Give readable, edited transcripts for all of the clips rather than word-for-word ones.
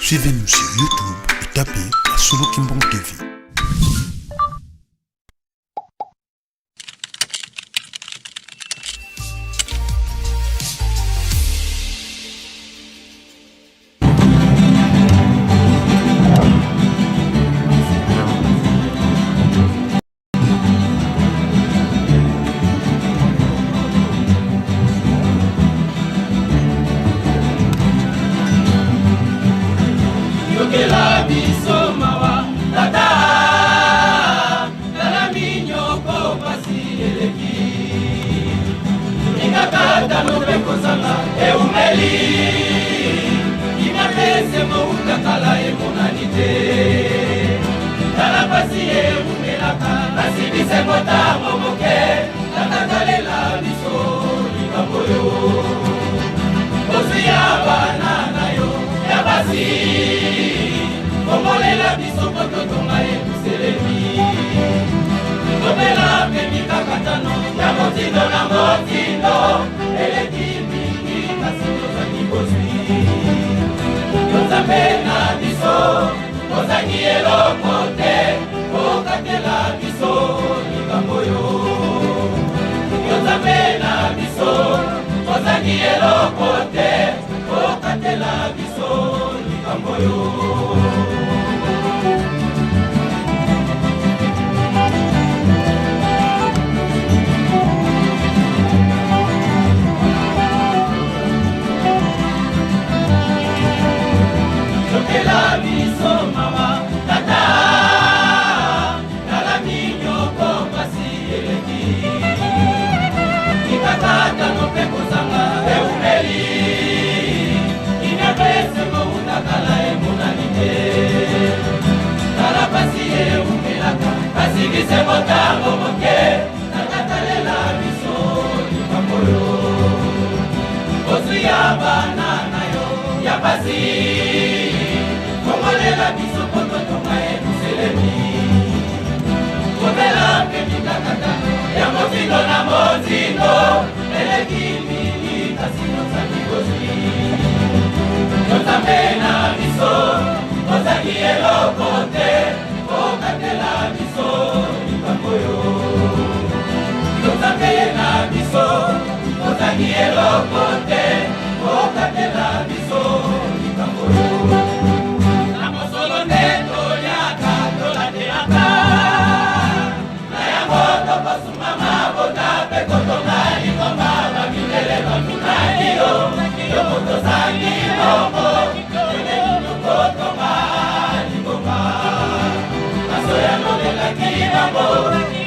Suivez-nous sur YouTube et tapez Solo Kimbong TV. Yokela biso mawa tata, tala minyoko pasi eleki, mikakatano mpe kozanga eumeli, kimia mpe esengo uta kala emonani te, tala pasi eumelaka, kasi bisengo ntango moke, tata talela biso likambo oyo, ozwi ya bana na yo ya basi, kombolela biso po totonga Yelusalemi, tobela mpe mikakatano ya motindo na motindo eleki mingi, kasi tozangi bozwi, yo Nzambe na biso tozangi eloko te, okatela biso likambo oyo, yo Nzambe na biso tozangi eloko te, okatela biso likambo oyo. Yokela biso mawa tata, tala minyoko pasi eleki, mikakatano mpe kozanga eumeli, kimia mpe esengo uta kala emonani te, tala pasi eumelaka, kasi bisengo ntango moke, tata talela biso likambo oyo, ozwi ya bana na yo ya pasi, kongolela biso po totonga Yelusalemi, kobela mpe mikakatano ya motindo na motindo eleki mingi, kasi tozangi bozwi, yo Nzambe na biso tozangi eloko te, okatela biso likambo oyo, yo Nzambe na biso tozangi eloko te, okatela biso likambo oyo, na mosolo nde toliaka tolatelaka, na yango tokosuma mabota mpe kotonga lingomba, bamindele batunaki yo, yo moto ozangi mbongo, ndenge nini okotonga lingomba, maso yanolelaki bango,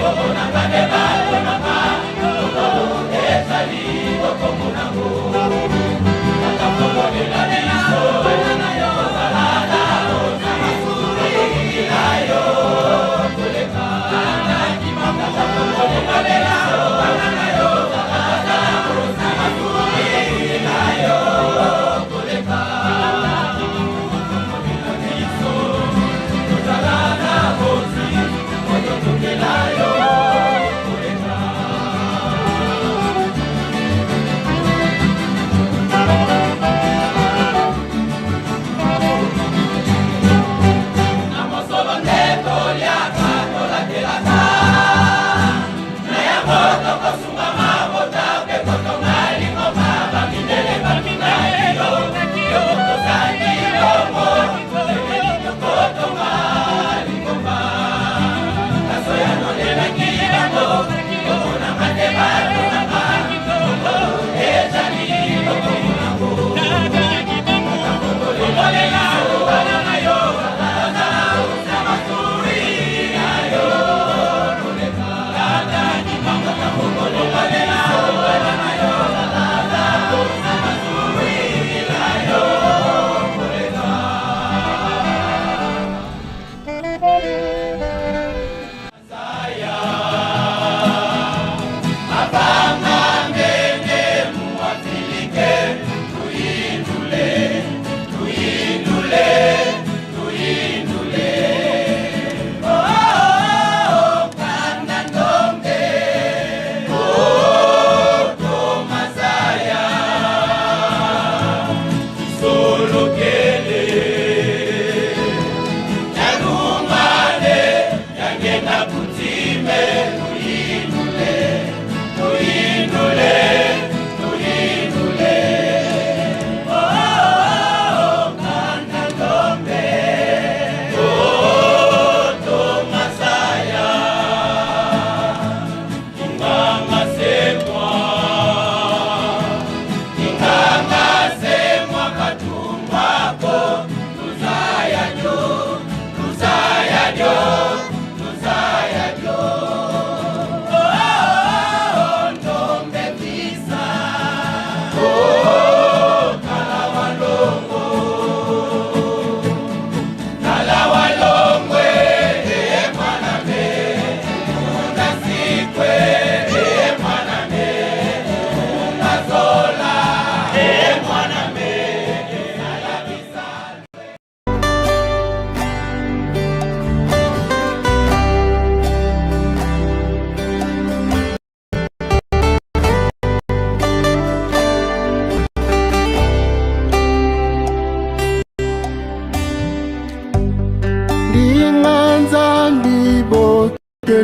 komonaka nde batonaka, lokolo ezali kokomonango.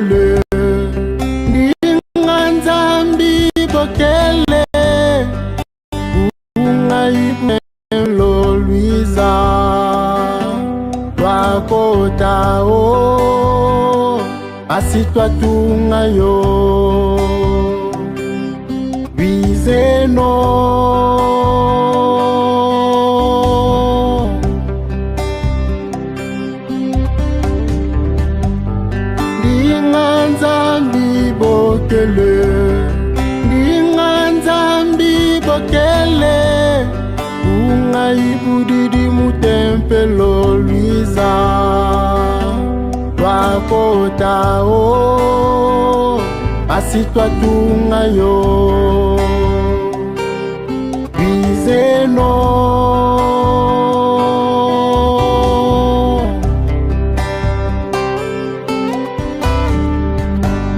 bokele Ndinga Nzambi bokele Ungai belo Luiza Twakota o Asi twatunga yo Luizeno Ndinga Nzambi bokele Ndinga Nzambi bokele Ungai budidi mutempelo Luiza Twakota o Asi twatunga yo Luizeno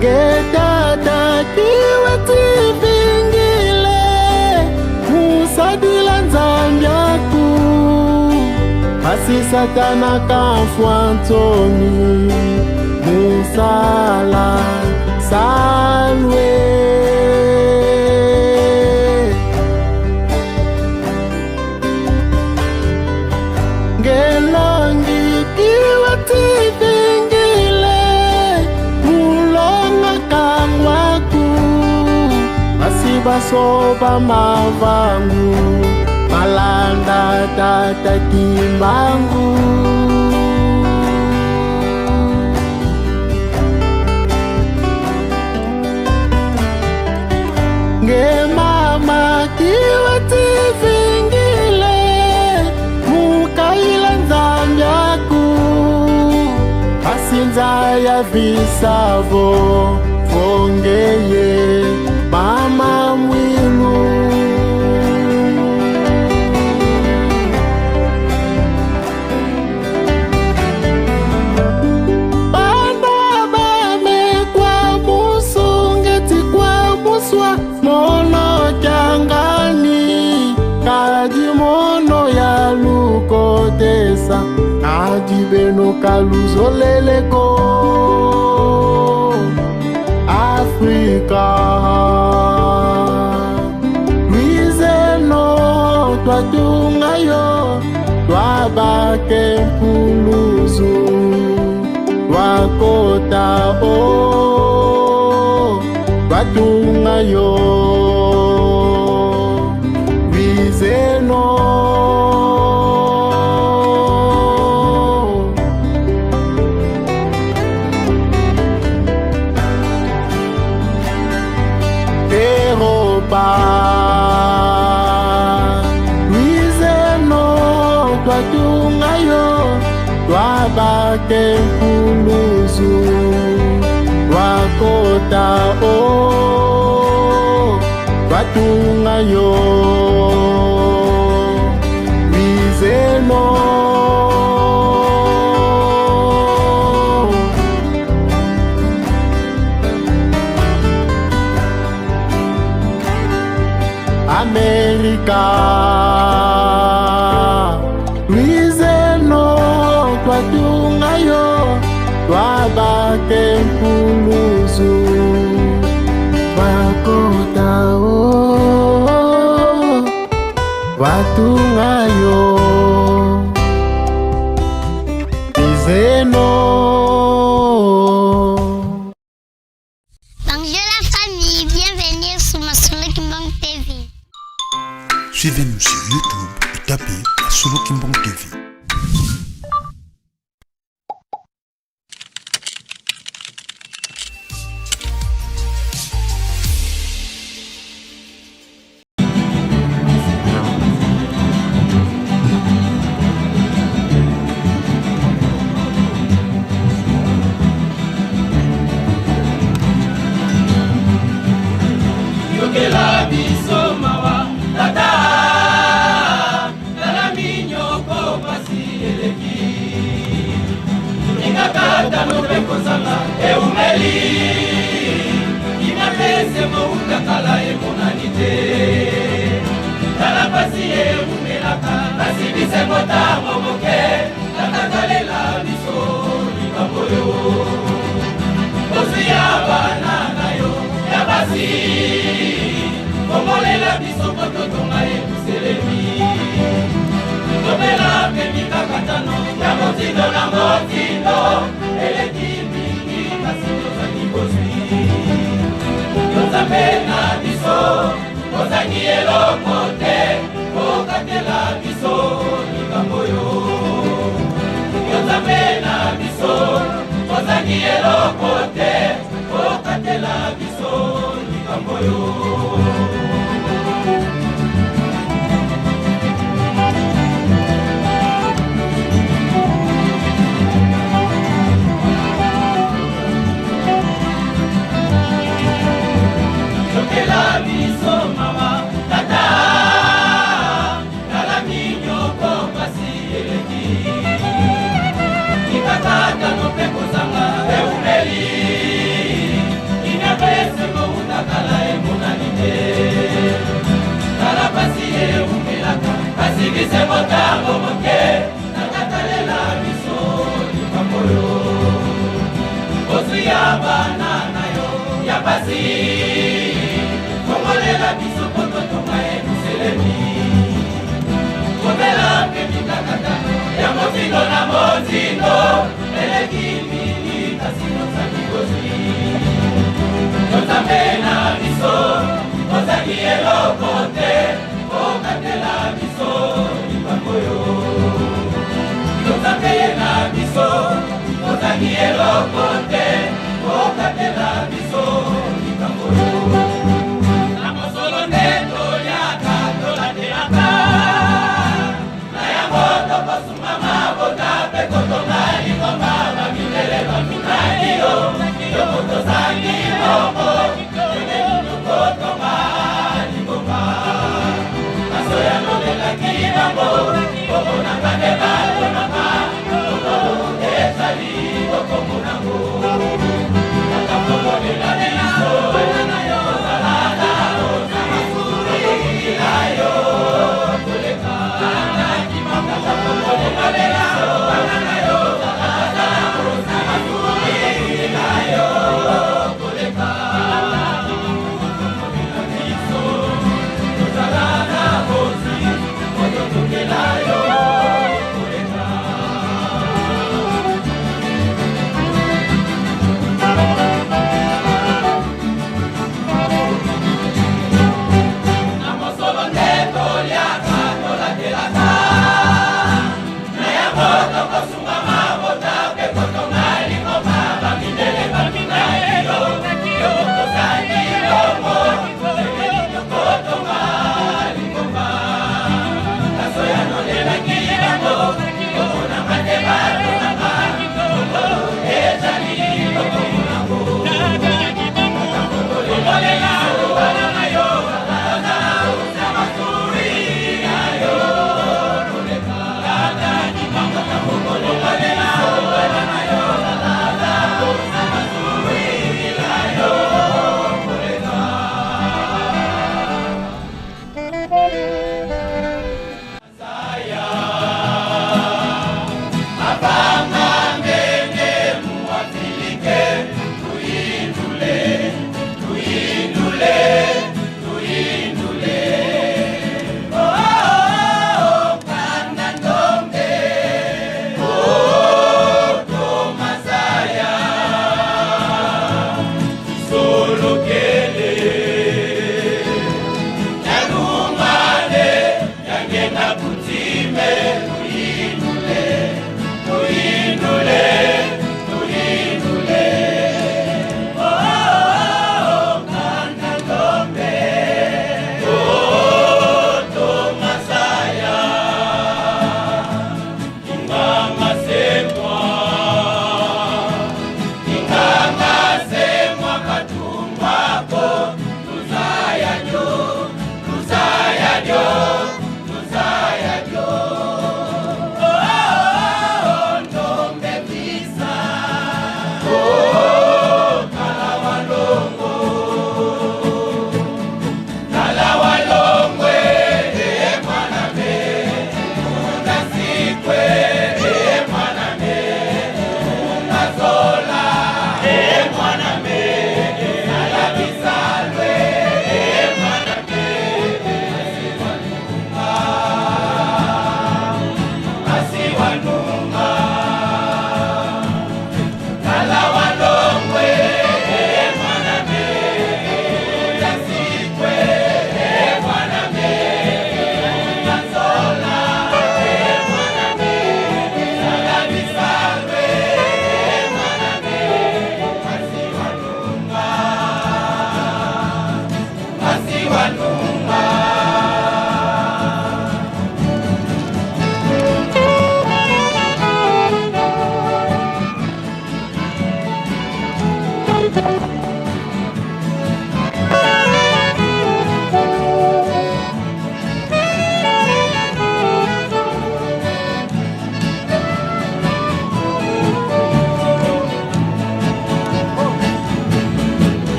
Ngetata kiwe tivingile Musadila Nzambiaku Asi Satana kafwa ntoni Musala salwe Ngelongi kiwe tivingile Mulonga kangwaku Basi basoba mavangu Malanda tata kimbangu Ngemama kiwe tivingile Mukaila Nzambiaku Asinza ya visavo Vongeye mama mwilu Bana bame kwa musungeti kwa muswa Mono kyangani Kadi mono ya lukotesa Kadi beno kaluzoleleko Afrika Luizeno twatunga yo Twabake mpuluzu Twakota o Twatunga yo Luizeno Europa Luizeno twatunga yo Twabake mpuluzu Twakota o Twatunga yo Luizeno Amerika Luizeno twatunga yo Twabake mpuluzu Twakota o Twatunga yo Luizeno Bonjour la famille, bienvenue sur Masolo Kimbang TV. Suivez-nous sur YouTube et tapez Masolo Kimbang TV. Yokela biso mawa tata, tala minyoko pasi. biso mpo totonga Yelusalemi. Tobela mpe mikakatano ya motindo na motindo eleki mingi, kasi tozangi bozwi. Yo Nzambe na biso, ozangi eloko te, okatela biso likambo oyo. Yo Nzambe na biso, ozangi eloko te, okatela biso likambo oyo. Yokela biso mawa, Tata, tala minyoko pasi eleki, mikakatano mpe kozanga eumeli, kimia mpe esengo uta kala emonani te. Tala pasi eumelaka, kasi bisengo ntango moke. Tata, talela biso likambo oyo, bozwi ya bana na yo ya pasi, kongolela biso po totonga Yelusalemi. Kobela mpe mikakatano ya motindo na motindo eleki mingi, kasi tozangi bozwi. Yo Nzambe na biso, ozangi eloko te, okatela biso likambo oyo. Yo Nzambe na biso, ozangi eloko te, okatela biso likambo oyo. Na mosolo nde toliaka, tolatelaka na yango, tokosunga mabota mpe kotonga lingomba. Bamindele batunaki yo, yo moto ozangi mbongo, ndenge nini okotonga lingomba? Kaso yanolelaki bango, komonaka nde batonaka, lokolo ezali kokomonango.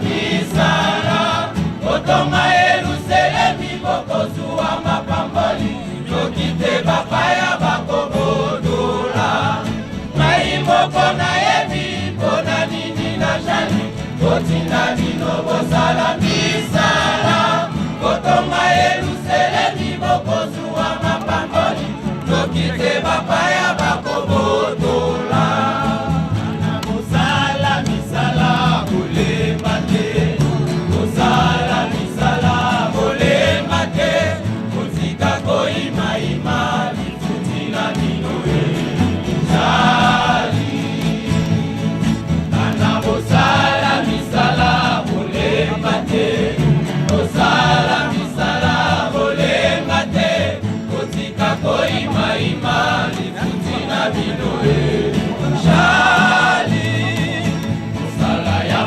Misala, kotonga Yerusalemi, bokozwa mapamboli.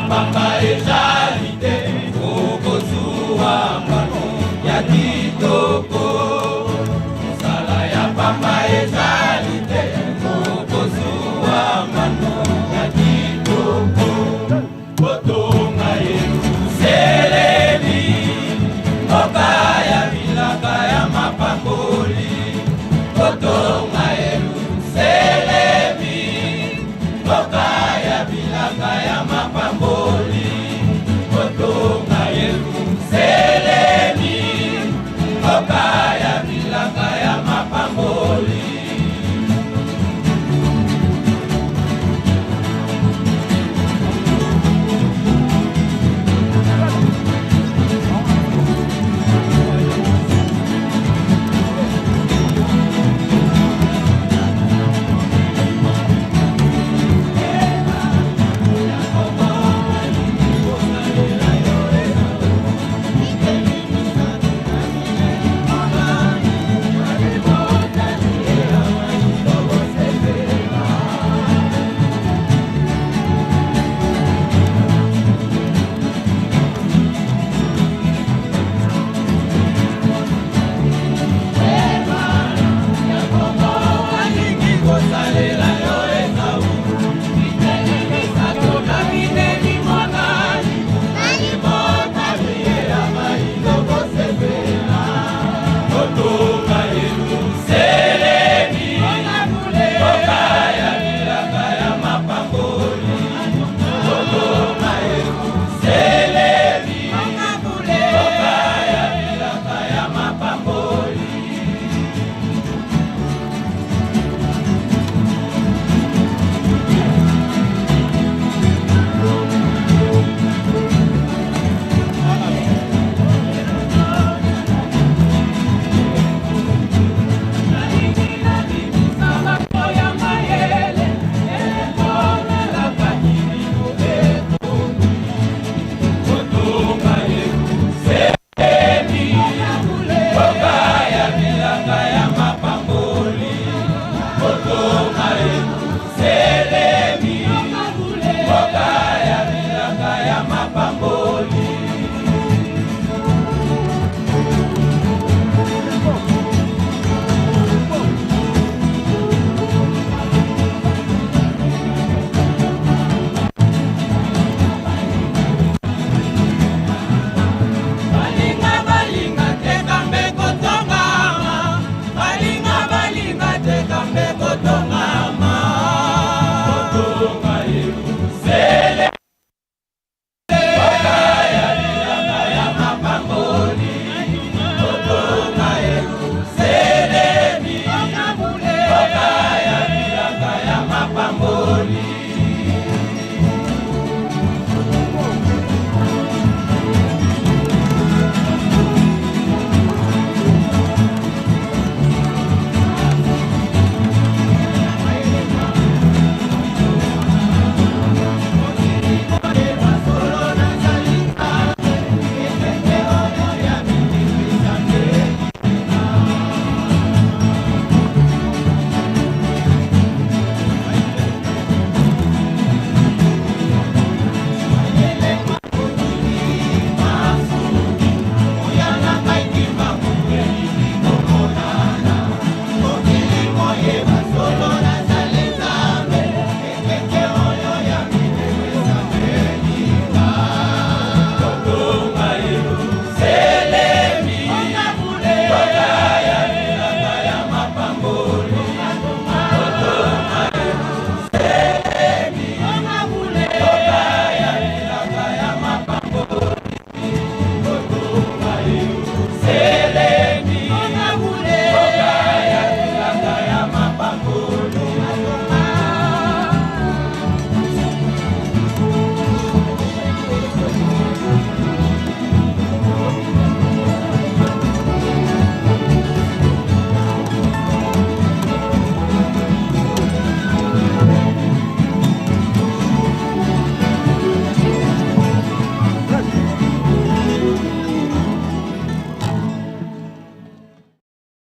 pamba ezali te, okozwa mbano ya kitoko. Mosala ya pamba ezali te, okozwa mbano ya kitoko. Kotonga Yerusalemi, mboka ya bilaka ya mapamboli. Kotonga Yerusalemi, mboka ya bilaka ya mapamboli. Kotonga Yerusalemi, mboka ya bilaka ya mapamboli. Nalingi kosalela yo Esau, misato na minei mwanani, nalibota liye ya mai tokosepela. Kotonga Yerusalemi, mboka ya bilaka ya mapamboli. Kotonga Yerusalemi, mboka ya bilaka ya mapamboli.